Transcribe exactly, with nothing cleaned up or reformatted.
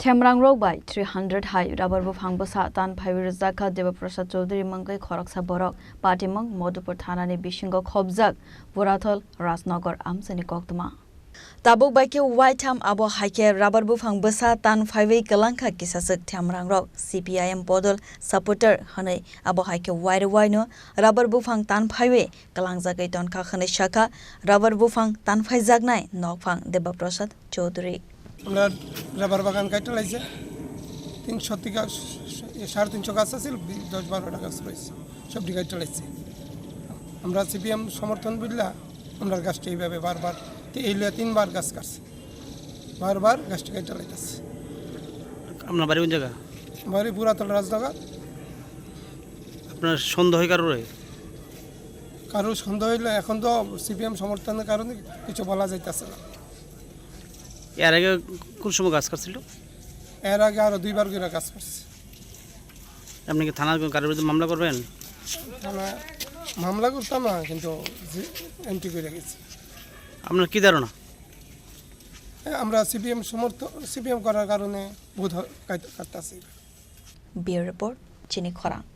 Themrangrok bai three hundred hai rubber buphang bwsa tan phaiwi rwjakha Deba Prasad Chowdhury mungwi khoroksa borok. Patimung Madhupur thanani bisingo khobjak Burathal Rajnagar amchaini koktwma. Tabuk bai khe waitham abo hai khe rubber buphang bwsa tan phaiwi kwlangkha kisaswk Themrangrok C P I M bodol supporter hwnwi abo hai khe wairwi waino rubber buphang tan phaiwi kwlangjagwi tonkha hwnwi sakha rubber buphang tan phaijaknai nokphang Deba Prasad Chowdhury. আমরা রাবার বাগান কাটতে লাগছে, তিনশো থেকে সাড়ে তিনশো গাছ আছে, দশ বারোটা গাছ রয়েছে, সব কাটতে লাগছে। আমরা সিপিএম সমর্থন বুঝলা, আমরা গাছটা এইভাবে বারবার তি- এই লইয়া তিনবার গাছ কাটছে, বারবার গাছটা কাটতে লাগতেছে। আপনার বাড়ি কোন জায়গা? বাড়ি পুরাতন রাজনগর। আপনার সন্দেহ হয় কারোর? কারোর সন্দেহ হইলে এখন তো সিপিএম সমর্থনের কারণে কিছু বলা যাইতেছে না। এর আগে কোন সময় গাছ কাটছিল? এর আগে আরো দুইবার করে গাছ কাটছে। আপনি কি থানার কোনো কারোর বিরুদ্ধে মামলা করবেন? থানা মামলা করতাম না, কিন্তু এন্ট্রি করে গেছি। আপনার কি ধারণা? এ, আমরা সিপিএম সমর্থ সিপিএম করার কারণে বোধ হয় কাট- কাটতাছি। Bureau Report, Chini Khorang.